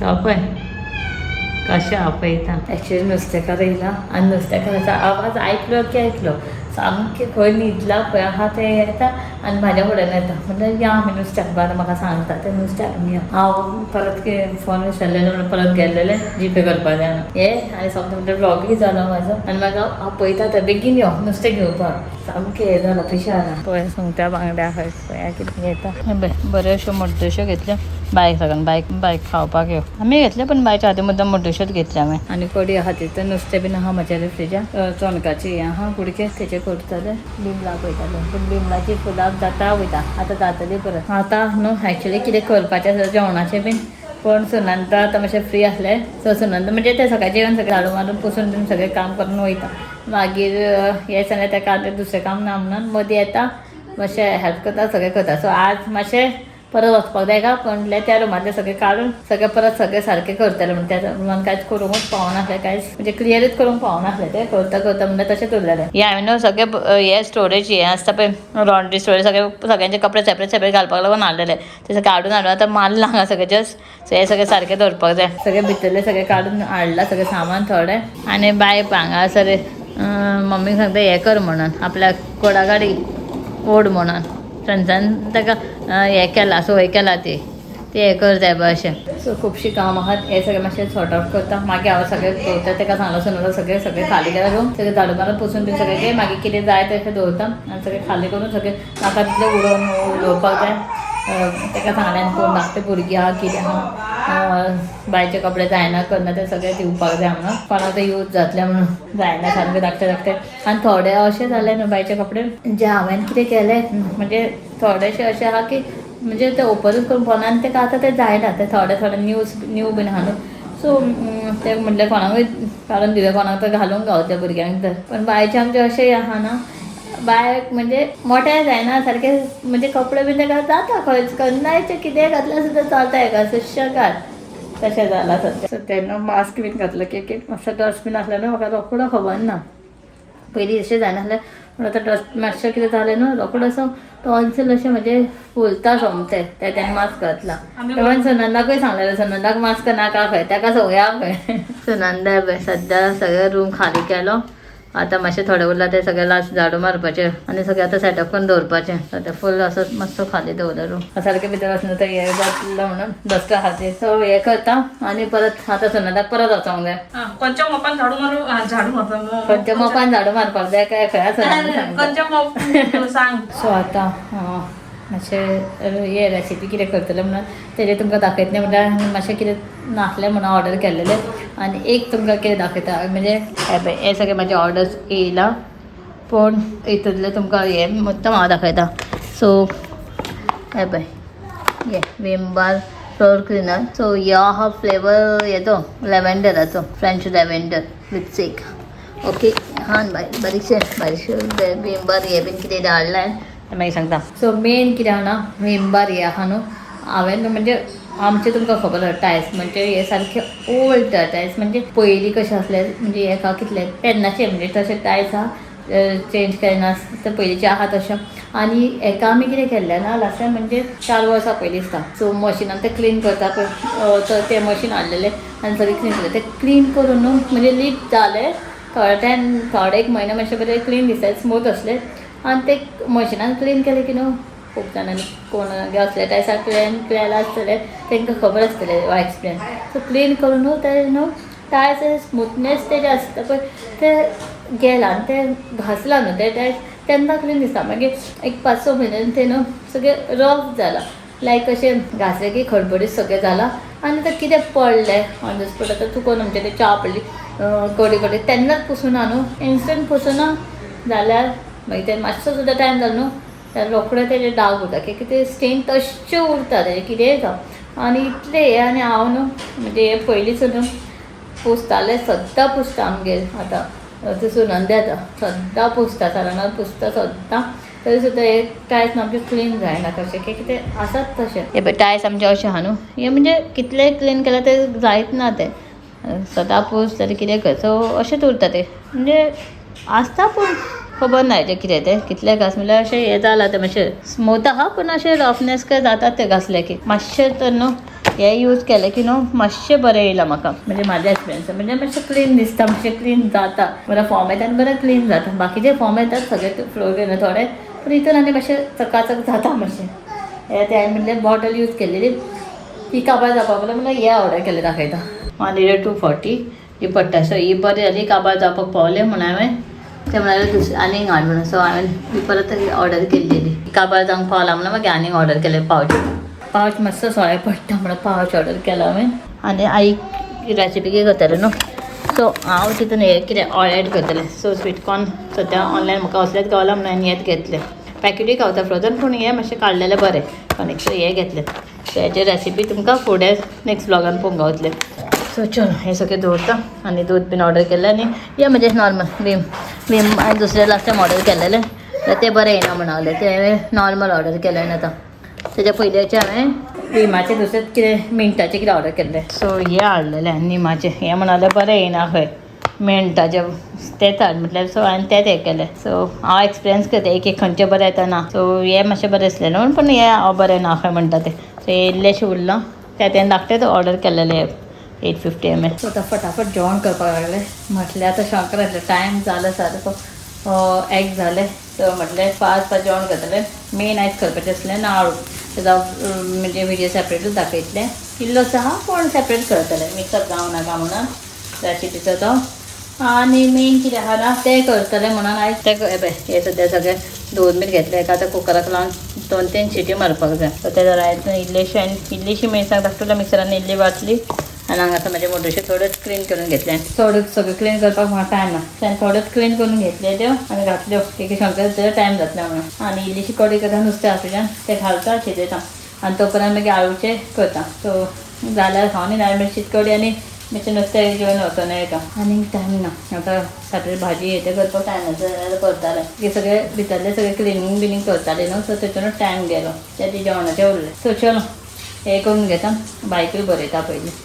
पळय कशें आपयता. एक्चुली नुस्तेकार येयला आनी नुस्तेकाराचो आवाज आयकलो की आयकलो, सामकें खंय न्हिदला खंय आहा तें येता आनी म्हाज्या फुड्यान येता. म्हणल्यार या आमी नुस्तें हाडपा म्हाका सांगता तें नुस्तें हाडून या. हांव परत कितें फोन विसरलेलें म्हणून परत गेल्लेलें जीपे करपा जाय म्हणून. हे आनी सोमतें म्हणटा ब्लॉगूय जालो म्हाजो आनी म्हाका आपयता तें बेगीन यो नुस्तें घेवपाक. सामकें हें जालां पिशें जालां. पळय सुंगटां बांगड्या आहा पळया कितें घेता. हे पळय बऱ्योश्यो मोड्ड्योश्यो घेतल्यो बायक सगळ्यान बायक बायक खावपाक यो. आमी घेतले पण बायच्या हाती मुद्दाम मोड्ड्योश्योच घेतल्या हांवें. आनी कडी आहा तितून नुस्तें बीन आहा म्हज्या फ्रिजान. चोणकाची हें आहा कुडके तेचे करतले. बिमलां पळयताले पूण बिमलाची फुलां जाता वयता आतां जातली परत. आतां न्हू एक्चुली कितें करपाचें आसा जेवणाचें बीन, पूण सुनंदा आतां मातशें फ्री आसलें. सो सुनंदा म्हणजे तें सकाळचें येवन सगळें झाडू मारून पुसून बीन सगळें काम करून वयता. मागीर हें सांगलें ताका आतां दुसरें काम ना म्हणून मदीं येता मातशें हेल्प करता सगळें करता. सो आज मातशें परत वचपाक जाय का म्हणल्यार त्या रुमांतलें सगळें काडून सगळें परत सगळें सारकें करतलें म्हण त्या रुमान कांयच करूंकूच पावनासलें, कांयच म्हणजे क्लियरूच करूंक पावनासलें. तें करता करता म्हणल्यार तशेंच उरलेलें. हें हांवें न्हू सगळें हें स्टोरेज हें आसता पळय लॉन्ड्री स्टोरेज सगळें सगळ्यांचे कपडे सेपरेट सेपरेट घालपाक लागून हाडलेले तें सगळें काडून हाडून आतां मारलां हांगा सगळें जस्ट. सो हें सगळें सारकें दवरपाक जाय. सगळें भितरलें सगळें काडून हाडलां सगळें सामान थोडें. आनी बाय हांगासर मम्मीक सांगता हें कर म्हणून आपल्याक कोडा गाडी ओड म्हणून थंयच्यान ताका हें केलां सोय केला ती ती हें कर जाय बा अशें. सो खुबशीं कामां आहात हें सगळें मातशें सॉर्ट आवट करता. मागीर हांव सगळें दवरता ताका सांगलां सुनंदा सगळें सगळें खाली केलां रूम सगळें झाडू मारून पुसून बीन सगळें घे मागीर कितें जाय तें दवरता आनी सगळें खाली करून सगळें नाका तितलें उडोवन उडोवपाक जाय. ताका सांगलें आनी कोण धाकटे भुरगीं आहा कितें आहा बायचे कपडे जायना करना ते सगळें दिवपाक जाय म्हणून कोणाक ते यूज जातले म्हणून जायना सामकें धाकटे धाकटे. आनी थोडे अशें जालें न्हू बायचे कपडे जे हांवें कितें केलें म्हणजे थोडेशे अशें आहा की म्हणजे ते ओपनूच करूंक पावना आनी ताका आतां ते जायना ते थोडे थोडे न्यूज न्यू बीन आहा न्हू. सो ते म्हणलें कोणाकूय काडून दिवया कोणाक तर घालूंक गावतले भुरग्यांक तर. पण बायचे आमचे अशें आहा ना बायक म्हणजे मोठे जायना सारके म्हणजे कपडे बीन ताका जाता खंयच केन्नाय कितेंय घातल्यार सुद्दां चलता एका सुशेगाद तशें जालां सद्या. सो तेन्ना मास्क बीन घातलो की एक मातसो डस्ट बीन आसलो न्हू म्हाका रोकडो खबर ना. पयलीं अशें जायनासलें पूण आतां डस्ट मातशें कितें जालें न्हू रोकडो असो टॉन्सील अशें म्हजें फुलता सोमतें तें तेन्ना मास्क घातलां. तेन्ना सुनंदाकूय सांगलेलें सुनंदाक मास्क नाका खंय ताका संवय आहा खंय. सुनंदा पळय सद्या सगळें रूम खाली केलो आतां मातशें थोडें उरलां तें सगळें लास्ट झाडू मारपाचें आनी सगळें आतां सेटअप करून दवरपाचें. सद्या फूल असो मातसो खाली दवरला रूम सारकें भितर वचना तर हें जातलो म्हणून डस्ट आहा ते. सो हें करता आनी परत आतां सुनंदाक परत वचोंक जाय. खंयच्या मोपान झाडू मारू झाडू मारता खंयच्या मोपान झाडू मारपाक जाय काय खंय आसा खंयच्या मोप सांग. सो आतां मातशें हे रेसिपी कितें करतलें म्हणून तेजें तुमकां दाखयतलें म्हणल्यार मातशें कितें नासलें म्हणून ऑर्डर केल्लेलें आनी एक तुमकां कितें दाखयता म्हणजे हे पळय हे सगळे म्हाजे ऑर्डर्स येयला पूण हितूंतलें तुमकां हें मुद्दम हांव दाखयता. सो हे पळय हे Vim bar floor cleaner. So हो आहा फ्लेवर हेजो लॅव्हेंडराचो French lavender with sake. Okay हा बारीकशें बारीकशें विम बार हें बीन कितें हाडलें तें मागीर सांगता. सो मेन कितें आहा ना विम बार हें आहा न्हू हांवें म्हणजे आमचें तुमकां खबर आसा टायल्स म्हणजे हे सारके ओल्ड टायल्स म्हणजे पयलीं कशें आसले म्हणजे हेका कितले तेन्नाचे म्हणजे तशे टायल्स आहा चेंज केन्ना ते पयलींचे आहा तशें. आनी हेका आमी कितें केल्लें ना लास्ट टायम म्हणजे 4 वर्सां पयलीं दिसता. सो मशिनान ते क्लीन करता पळय तर तें मशीन हाडलेलें आनी सगळें क्लीन केलें तें क्लीन करून न्हू म्हणजे लीक जालें थोडे टायम थोडे एक म्हयने मातशें बरें क्लीन दिसता स्मूथ आसलें आनी ते मशिनान क्लीन केलें की न्हू खूब जाणांनी कोण असले टायल्साक क्लीन केलां आसतलें तांकां खबर आसतलें हो एक्सपिरियन्स. सो क्लीन करून न्हू तें न्हू टायल्स स्मुथनेस तेजें आसता पळय तें गेलां आनी तें घासलां न्हू तें टायल्स तेन्ना क्लीन दिसता. मागीर एक 5-6 म्हयन्यान तें न्हू सगळें रफ जालां लायक अशें घासलें की खडबडीत सगळें जालां आनी आतां कितें पडलें ऑन the spot आतां चुकोन आमचें तें च्या पडली कडी कडी तेन्नाच पुसूना न्हू इन्स्टंट पुसूना जाल्यार मागीर तें मातसो सुद्दां टायम जालो न्हू जाल्यार रोखडें तेजें डाग उरता की कितें स्टेन तश्शें उरता तेजें कितेंय जावं. आनी इतलें हें आनी हांव न्हू म्हणजे हें पयलींच न्हू पुसतालें सद्दां पुसता आमगेर आतां तें सुनंदा येता सद्दां पुसता सालानार पुसता सद्दां तरी सुद्दां हे टायल्स आमचे क्लीन जायना कशें की कितें आसात तशें. हे पळय टायल्स आमचे अशें आहा न्हू हें म्हणजे कितलें क्लीन केल्यार तें जायत ना तें सदां पूस जाल्यार कितें कर सो अशेंच उरता तें म्हणजे आसता पूण खबर ना हेजें कितें तें कितलें घास म्हणल्यार अशें हें जालां तें मातशें स्मूथ आहा पूण अशें रफनेस काय जाता तें घासलें की मातशें तर न्हू हे यूज केलें की न्हू मातशें बरें येयलां म्हाका, म्हणजे म्हाज्या एक्सपिरियन्स म्हणजे मातशें क्लीन दिसता, मातशें क्लीन जाता, बरें फॉर्म येता आनी बरें क्लीन जाता. बाकीचे फॉर्म येतात सगळे फ्लोर क्लिनर थोडे, पूण हितून आनी मातशें चकाचक जाता मातशें. हे ते हांवें म्हणलें बॉटल यूज केलेली ती काबार जावपाक लागली, म्हणल्यार हे ऑर्डर केलें दाखयता. 1 लिटर 240 ही पडटा. सो ही बरी जाली, काबार जावपाक पावलें म्हणून हांवें ते म्हणाले दुसरें आनीक हाड म्हणून. सो हांवें ही परत ऑर्डर केल्लेली, काबार जावंक पावला म्हणून मागीर आनीक ऑर्डर केलें. पावच पावच मातसो सोळे पडटा म्हणून पावच ऑर्डर केला हांवें. आनी आई रेसिपी कितें करतलें न्हू, सो हांव तितून हें कितें ऑयल एड करतलें. सो स्वीट कॉर्न सद्या ऑनलायन म्हाका असलेंच गावलां म्हणून हांवें हेंच घेतलें. पॅकेटूय गावता फ्रोजन, पूण हें मातशें काडलेलें बरें कणीक. सो हें घेतलें. सो हेची रेसिपी तुमकां फुडें नेक्स्ट ब्लॉगान पळोवंक गावतलें. सो चलो हें सगळें दवरता. आनी दूद बीन ऑर्डर केल्लें आनी या म्हणजे नॉर्मल वीम वीम हांवें दुसरें लास्ट टायम ऑर्डर केल्लेलें, तें बरें येयना म्हणून तें हांवें नॉर्मल ऑर्डर केलें आतां. तेज्या पयल्याचें हांवें विमाचें दुसरें कितें मिंटाचें कितें ऑर्डर केल्लें. सो हें हाडलेलें हांवें निमाचें, हें म्हणालें बरें येयना खंय मिंटाचें तेंच हाड म्हटल्यार. सो हांवें तेंच हें केलें. सो हांव एक्सपिरियन्स करता एक एक खंयचें बरें येता ना. सो हें मातशें बरें आसलें न्हू, पूण हें हांव बरें ना खंय म्हणटा तें. सो इल्लेंशें उरलां तें तें धाकटेंच ऑर्डर केलेलें 850 ml. सो आतां फटाफट जेवण करपाक लागलें. म्हटल्यार आतां शंकर आसलें, टायम जालो सारको, एग जालें. सो म्हटलें फास्ट फास्ट जेवण करतलें. मेन आयज करपाचें आसलें नाळू, तेजो म्हणजे व्हिडियो सेपरेटूच दाखयतलें. इल्लोसो आहा पूण सेपरेट करतलें, मिक्सअप जावं नाका म्हणून रेसिपीचो तो. आनी मेन कितें आहा ना तें करतलें म्हणून आयज तें. हें पळय, हें सद्या सगळें दोन बीन घेतलें, एका आतां कुकराक लावन 2-3 शिट्यो मारपाक जाय. सो तें जाल्यार इल्लेशें आनी इल्लीशी मिरसांग धाकटुल्या मिक्सरान इल्ली वांटली. आनी हांगासर म्हाजे मोटोशे थोड्योच क्लीन करून घेतले. थोड्यो सगळें क्लीन करपाक म्हाका टायम ना, तें थोड्योच क्लीन करून घेतले त्यो आनी घातल्यो एक शंकर टायम जातलें म्हणून. आनी इल्लीशी कडी करता नुस्तें आसल्यान तें घालता शिजयता आनी तो पर्यंत मागीर आळूचें करता. सो जाल्यार खावन नाल्यार मागीर शीत कडी आनी मातशें नुस्तें जेवन वचोन येता. आनीक टायम ना आतां, सेपरेट भाजी हें तें करपाक टायम ना जाल्यार करतालें की सगळें भितरलें सगळें क्लिनींग बिनींग करतालें न्हू. सो तेतूनच टायम गेलो, त्या जेवणाचें उरलें. सो चलो हें करून घेता, बायकूय बरयता पयलीं.